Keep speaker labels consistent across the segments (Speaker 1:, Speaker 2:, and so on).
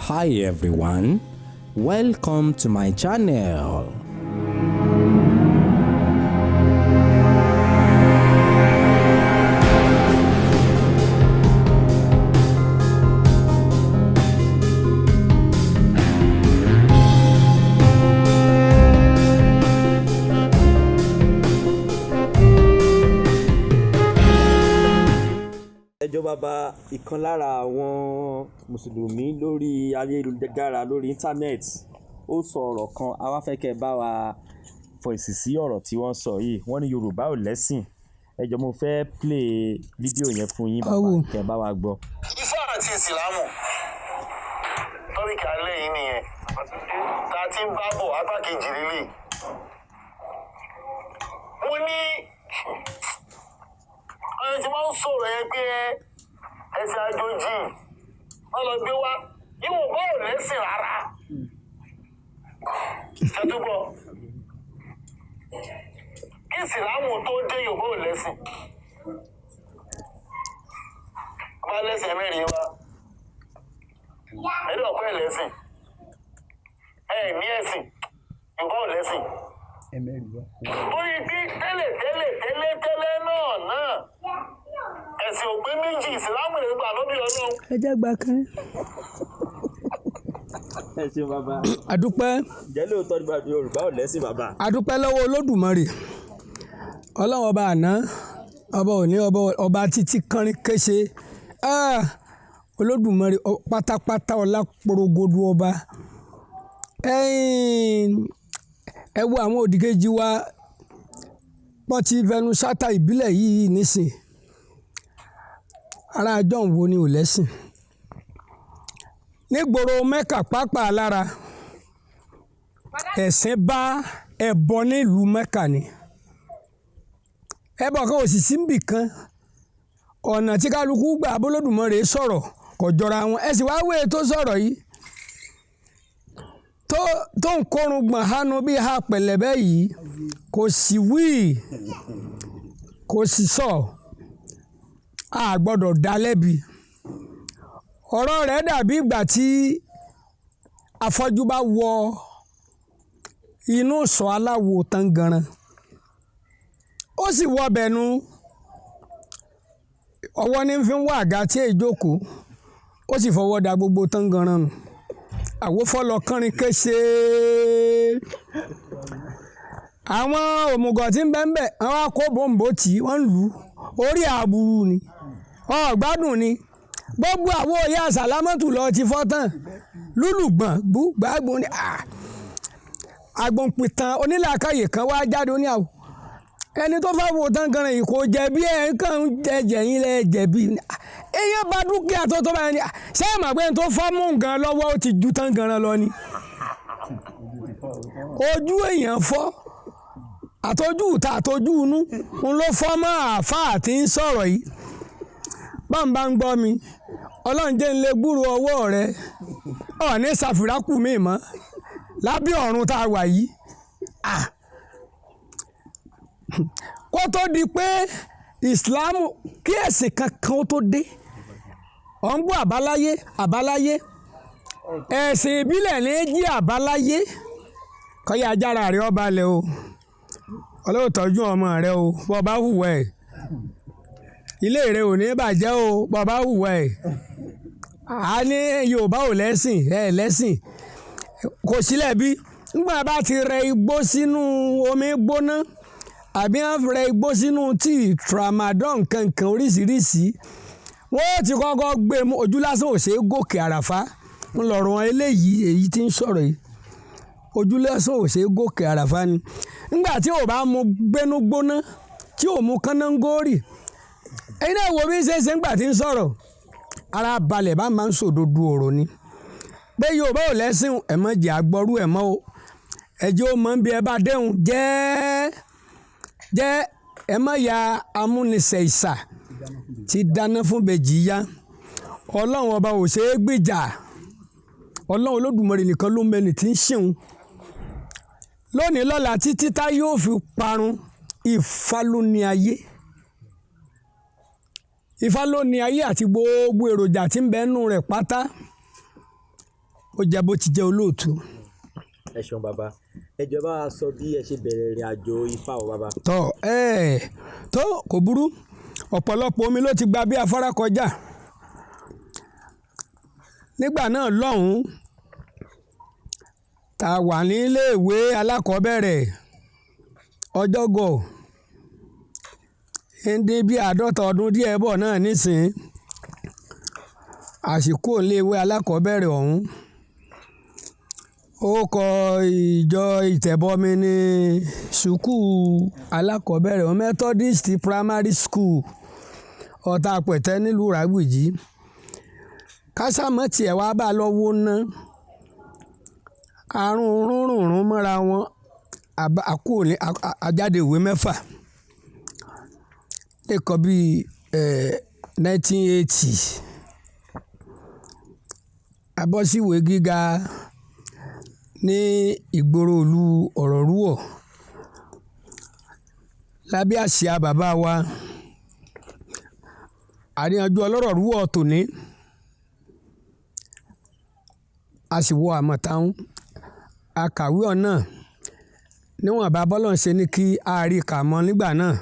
Speaker 1: Hi everyone, welcome to my channel.
Speaker 2: Ẹjọ́ bàbá, ìkan lára àwọn mùsùlùmí lórí ayélujára, lórí íńtánẹ́ẹ̀tì, ó sọ ọ̀rọ̀ kan. A wá fẹ́ kẹ́ ẹ bá wa fèsì sí ọ̀rọ̀ tí wọ́n sọ yìí. Wọ́n ní Yorùbá ò lẹ́sìn. Ẹ jọ̀ọ́, mo fẹ́ play fídíò yẹn fún yín, bàbá,
Speaker 3: Awo.
Speaker 2: kẹ́ ẹ bá wa gbọ́.
Speaker 4: Ifá àti Ìsìlámù, topic alẹ́ yìí nìyẹn tá a ti ń bá bọ̀. Apá kejì lélẹ̀, mo ní àwọn tí wọ́n ń sọ̀rọ̀ yẹn pé ẹsẹ̀ àjòjì wọ́n lọ gbé wá, Yorùbá ò lẹ́sìn rárá. Ẹ túbọ̀ kí Ìsìlámù tó dé, Yorùbá ò lẹ́sìn. Bá lẹ́sìn mẹ́rin wá, ẹni ọ̀pẹ́ lẹ́sìn, ẹ ní ẹ̀sìn, Yorùbá ò lẹ́sìn. Torí pé tẹ́lẹ̀ tẹ́lẹ̀ tẹ́lẹ̀ tẹ́lẹ̀ náà ẹ̀sìn ò pé méjì. Ìsìlámù lè gbà lóbi Ọlọ́run.
Speaker 3: Ẹ jẹ́ gba kan.
Speaker 2: Ẹ ṣeun, bàbá.
Speaker 3: Àdúpẹ́.
Speaker 2: Ǹjẹ́ lóòótọ́ ni bàbá, Yorùbá ò lẹ́sìn, bàbá?
Speaker 3: Àdúpẹ́ lọ́wọ́ Olódùmarè, Ọlọ́run ọba àná, ọba òní, ọba títí kánrin kése. Ah, Olódùmarè pátápátá, ọlá porogodo ọba. Ẹ̀yin, ẹ wo àwọn òdìkejì wa, wọ́n ti fẹnu sátà ìbílẹ̀ yìí nísìn. Ará àjọ wo ni ò lẹ́sìn nígboro Mẹ́kà pápá lára ẹ̀sìn bá ẹbọ nílùú Mẹ́kà ni. Ẹbọ kan ò sì sí níbì kan. Ọ̀nà tí kálukú gbà bólódùmarè sọ̀rọ̀ kò jọra wọn. Ẹ sì wá wéé tó sọ̀rọ̀ yìí tó ń kórun gbọ̀n hánu bí ha pẹ̀lẹ́bẹ́ yìí, kò sì wí, kò sì sọ. A gbọ́dọ̀ dá lẹ́bi. Ọ̀rọ̀ rẹ̀ dàbí ìgbà tí afọ́jú bá wọ inú sọ aláwo tán ganan, ó sì wọ bẹ̀nu, ọwọ́ ní fi ń wá àga tí èyí jókòó, ó sì fọwọ́ da gbogbo tán ganan nù. Àwòfọ́lọ́ kánrin kése. Àwọn òmùgọ̀ tí ń bẹ ń bẹ̀, wọ́n wá kó bòǹbò tí wọ́n ń lù ú orí àbúrú ni ọ̀gbádùn ni. Gbogbo àwọn òye àsàlámọ́tù lọ ti fọ́ tán lúlù gbọ̀n gbú gbàgbọ́n ni. Agbọ̀npìtàn onílàákàyè kan wá jáde, ó ní àwọ̀ ẹni tó fẹ́ wo tán gan yìí kò jẹ̀bi, ẹ̀ ń kàn ń jẹ̀jẹ̀ yín lẹ́ jẹ̀bi. Èèyàn bá dúkìá tó báyìí ni. Ṣé ẹ̀ mọ̀ pé ẹni tó fọ́ mú nǹkan lọ́wọ́, ó ti ju tán gan lọ ni? Ojú èèyàn fọ́, àtọ́jú ìta, àtọ́jú inú ń ló fọ́ mọ́. Àáfàá tí ń sọ̀rọ̀ yìí, báńbá ń gbọ́ mi, Ọlọ́run jẹ́ ń lè gbúrò ọwọ́ rẹ, ọ̀ ní ṣàfìrákù mi mọ́ lábẹ́ ọ̀run tá a wà yìí. Ah. Kó tó di pé Ìsìláàmù, kí ẹ̀sìn kankan ó tó dé, ọ̀ ń gbọ́ àbáláyé. Àbáláyé, ẹ̀sìn ìbílẹ̀ ní jí àbáláyé. Kọ́yà ajára rẹ̀ ọba lẹ̀ o. Ọlọ́run tọ́jú ọmọ rẹ o. Bọ́ bá hùwà ẹ̀, ilé rẹ ò ní bàjẹ́ o. Bọ́ bá hùwà ẹ̀, a ní Yorùbá ò lẹ́sìn, ẹ̀ lẹ́sìn kò sílẹ̀. Bí nígbà bá ti rẹ igbó sínú omi gbóná, àbí wọ́n rẹ igbó sínú tíì, tramadol, nkankan oríṣiríṣi, wọ́n ti kọ́kọ́ gbé mu. Ojú lásán ò ṣeé gòkè àràfá. Ńlọrọ̀ eléyìí, èyí tí ń sọ̀rọ̀ yìí, ojú lásán ò ṣeé gòkè àràfá ni. Nígbà tí ò bá mu gbénú gbóná, tí ò mu kánángórì, ẹ̀yin náà wo bí ń ṣe é ṣe ńgbà tí ń sọ̀rọ̀, ara balẹ̀ bá máa ń sòdodo ọ̀rọ̀ ni pé Yorùbá ò lẹ́sìn. Ẹ̀ mọ̀ jẹ́ àgbọ̀rú ẹ̀ mọ́ o. Ẹ̀jẹ̀ ó mọ̀ ń bí ẹ bá déhùn jẹ́ jẹ́. Ẹ má ya amúnisẹ̀ ìsà tí dáná fún bèjì yá. Ọlọ́run ọba ò ṣeé gbìjà. Ọlọ́run Olódùmarè nìkan ló mẹ́ni tí ń ṣeun lónìí, lọ́la, títí tá yóò fi parun. Ifá ló ní ayé, Ifá ló ní ayé àti gbogbo èròjà tí ń bẹ nínú rẹ̀ pátá. Ó jẹ́ bó ti jẹ́, olóòtú.
Speaker 2: Ẹ ṣeun bàbá. Ẹ jọ̀ọ́, bá wa sọ bí ẹ ṣe bẹ̀rẹ̀ ìrìn àjò Ifá o, bàbá.
Speaker 3: Tọ́ ẹ tó kò burú. Ọ̀pọ̀lọpọ̀ omi ló ti gba bí afárá kọjá. Nígbà náà lọ́hùn-ún, tá a wà níléèwé alákọ̀ọ́bẹ̀rẹ̀, ọjọ́gọ̀ ń dín bí 50 ọdún díẹ̀ bọ̀ náà nísìnyí, àsìkò iléèwé alákọ̀ọ́bẹ̀rẹ̀ ọ̀hún, ó kọ ìjọ ìtẹ̀bọmi ní sùkúù alákọ̀ọ́bẹ̀rẹ̀ ọ̀hún, Methodist Primary School, Ọ̀tà Pẹ̀tẹ́, nílùú Ràgbìjì. Kásámọ́ tiẹ̀ wá bá lọ́wọ́ ná àrùn rúnrùnrún mọ́ra wọn. Àkúrò ní àjáde ìwé mẹ́fà nìkan bíi 1980, abọ́síwèé gíga ní ìgboro ìlú Ọ̀rọ̀rúwọ̀ lábẹ́ àsíá bàbá wa àríyànjú Ọlọ́rọ̀rúwọ̀ tòní. A sì wọ àmọ̀táhùn, a kàwé ọ̀nà níwọ̀nba bọ́lọ̀ ń ṣe ní kí a rí kà mọ́ nígbà náà,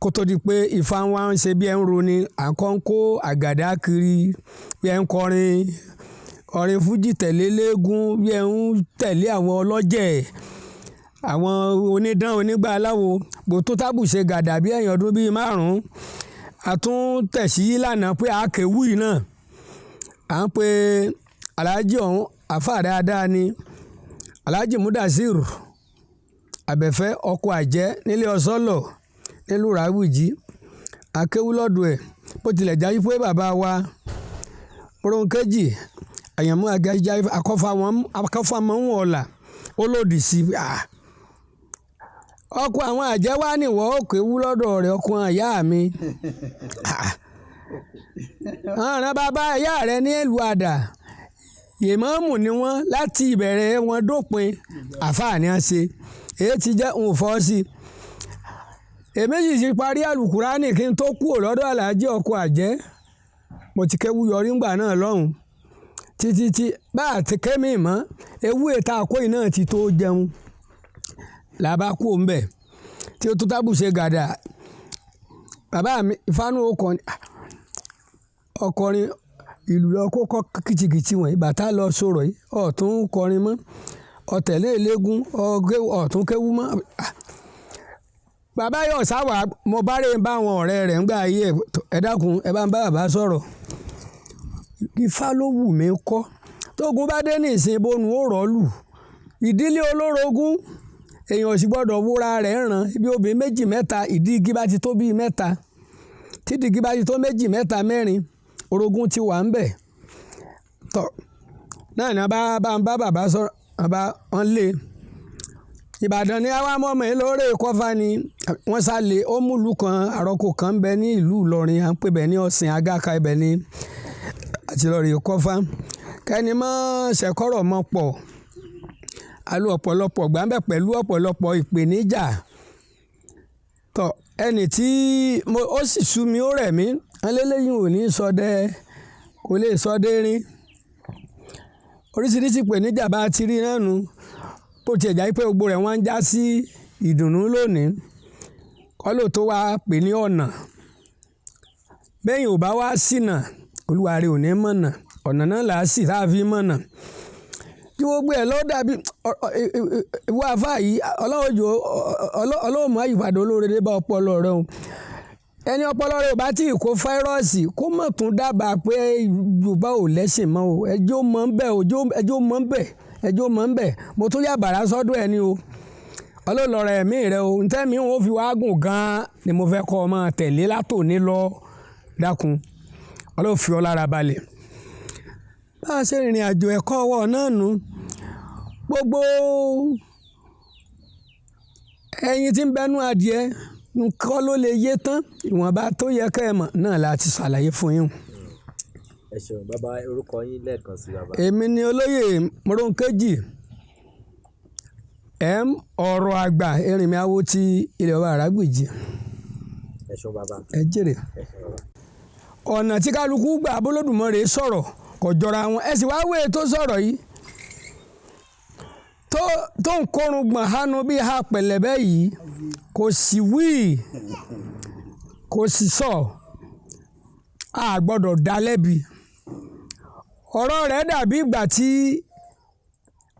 Speaker 3: kó tó di pé Ifá wa ń ṣe bí ẹ ń roni, à ń kọ́ ń kó àgàdá kiri, bí ẹ ń kọrin orin fújì tẹ̀lé léegun, bí ẹ ń tẹ̀lé àwọn ọlọ́jẹ̀, àwọn onídán, onígbà aláwo gbòtó tábù ṣe gàdà bí ẹ̀yìn ọdún bíi 5. A tún tẹ̀sí lánàá pé a kéwì náà, à ń pe aláàjì ọ̀hún, àfáà dáadáa ni, Alhaji Mudasiru Àbẹ̀fẹ́, ọkọ̀ àjẹ́ nílé ọ̀sọ́lọ̀ nílùú Ràwìjì. Akéwú lọ́dọ̀ ẹ̀. Bó tilẹ̀ jáde pé bàbá wa Mọ́rọ́nkẹ́jì Àyànmú Agajá akọ́fàmọ́ ń ọ̀la, ó lòdì sí ọkọ̀ àwọn àjẹ́ wá níwọ̀ ó kéwú lọ́dọ̀ rẹ̀, ọkọ̀ ìyá mi ọ̀ràn bàbá ìyá rẹ̀ ní ìlú àdà ìmáàmù ni wọ́n láti ìbẹ̀rẹ̀ wọn dópin, àfáà ni wọ́n ṣe. Èyí ti jẹ́ òun fọ́ sí i. Èmi sì ti parí àlùkùránì kí n tó kúrò lọ́dọ̀ aláàjì ọkọ̀ àjẹ́. Mo ti kéwú yọrí ńgbà náà lọ́hùn títí tí bá a ti kémì mọ́ ewu ètò àkóyè náà ti tó jẹun làbá kú òun bẹ̀ tí ó tó tábù ṣe gàdà. Bàbá mi ìfánú ọkọrin ìlú lọ kó kọ́ kìtìkìtì wọ̀nyí, bàtà lọ sọ̀rọ̀ yìí, ọ̀tún kọrin mọ́, ọ̀tẹ̀lé eléégún, ọ̀tún kéwú mọ́. Bàbá yóò sáwà. Mo bá rè bá àwọn ọ̀rẹ́ rẹ̀ ńgbà ayé ẹ. Dákun, ẹ bá ń bá bàbá sọ̀rọ̀, Ifá ló wù mí kọ́. Tógun bá dé ní ìsìn bónú ó rọ́ọ̀lù ìdílé olórogún, èèyàn sì gbọ́dọ̀ wúra rẹ̀ ràn ibi obìnrin méjì mẹ́ta. Ìdí igi bá ti tó bíi mẹ́ta, tídìí igi bá ti tó méjì, mẹ́ta, mẹ́rin, orogún ti wà ń bẹ̀. Tọ́ náà ni bá bá ń bá bàbá sọ̀rọ̀, bàbá wọn lé Ìbàdàn ní àwa mọ̀mọ́ yìí lórí kọfà ni wọ́n sá lé. Ó múlùú kan, àròkọ kan ń bẹ ní ìlú Ìlọrin, à ń pè bẹ́ẹ̀ ní Ọ̀sìn Agáka. Ibẹ̀ ní àti lọ́ọ̀rì kọfà kẹ́ni mọ́ ṣẹ̀kọ́rọ̀ mọ́ pọ̀ alu ọ̀pọ̀lọpọ̀ gbàǹbẹ̀ pẹ̀lú ọ̀pọ̀lọpọ̀ ìpèníjà. Tọ́ ẹnì tí ó sì sú mi, ó rẹ̀ mí, ẹlẹ́lẹ́yìn ò ní sọdẹ, kò lè sọdẹ rin. Oríṣiríṣi ìpèníjà bá ti rí náà nu, bó tiẹ̀ jẹ́ pé gbogbo rẹ̀ wọ́n ń já sí ìdùnnú lónìí, kọ́ ló tó wá pè ní ọ̀nà. Bẹ́yìn ò bá wá ṣìnà, olúwa rẹ̀ ò ní mọ̀nà. Ọ̀nà náà là á sì tá a fi mọ̀nà tí gbogbo ẹ̀ ló dàbí ìwọ àfáà yìí. Ọlọ́run jò, Ọlọ́run mú àyípadà olóore dé bá ọpọlọ rẹ o. Ẹni ọpọlọ rẹ ò bá tí ì kó fáírọ́ọ̀sì, kó mọ̀ tún dábàá pé Yorùbá ò lẹ́sìn mọ́ o. Ẹjọ́ mọ̀ ń bẹ̀, ẹjọ́ mọ̀ ń bẹ̀, ẹjọ́ mọ̀ ń bẹ̀. Mo tún yà bàrà sọ́dọ̀ ẹni o. Ọlọ́run ẹ̀mí rẹ o, ntẹ́mi ò fi wá gùn gan-an ni mo fẹ́ kọ́ ọ máa tẹ̀lé látòní lọ. Dákun, Ọlọ́run fi ọ lára balẹ̀. Bá a ṣe rìnrìn àjò ẹ̀kọ́ ọwọ́ náà nù, gbogbo ẹyin tí ń bẹnu adìẹ nǹkan ló lè yé tán. Ìwọ̀nba tó yẹ kẹ́ ẹ mọ̀ náà la ti ṣàlàyé fún yín.
Speaker 2: Ẹ ṣeun bàbá. Orúkọ yín lẹ́ẹ̀kan sí, bàbá.
Speaker 3: Èmi ni olóyè Mọ́rọ́nkẹ́jì m ọ̀rọ̀ àgbà Erinmi Awo ti ilẹ̀ ọba Àràgbìjì.
Speaker 2: Ẹ ṣeun bàbá.
Speaker 3: Ẹ jèrè.
Speaker 2: Ẹ ṣeun bàbá.
Speaker 3: Ọ̀nà tí kálukú gbà bólódùmarè sọ̀rọ̀. Kò jọra wọn. Ẹ sì wá wéé tó sọ̀rọ̀ yìí tó ń kórun gbọ̀n hánu bí ha pẹ̀lẹ́bẹ́ yìí, kò sì wí, kò sì sọ. A gbọ́dọ̀ dá lẹ́bi. Ọ̀rọ̀ rẹ̀ dàbí ìgbà tí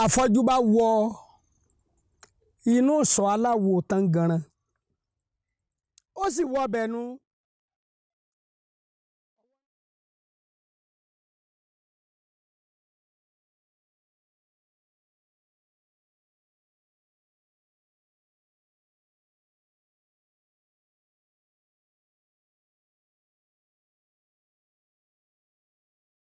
Speaker 3: afọ́jú bá wọ inú sọ aláwo tán ganan, ó sì wọ bẹ̀nu.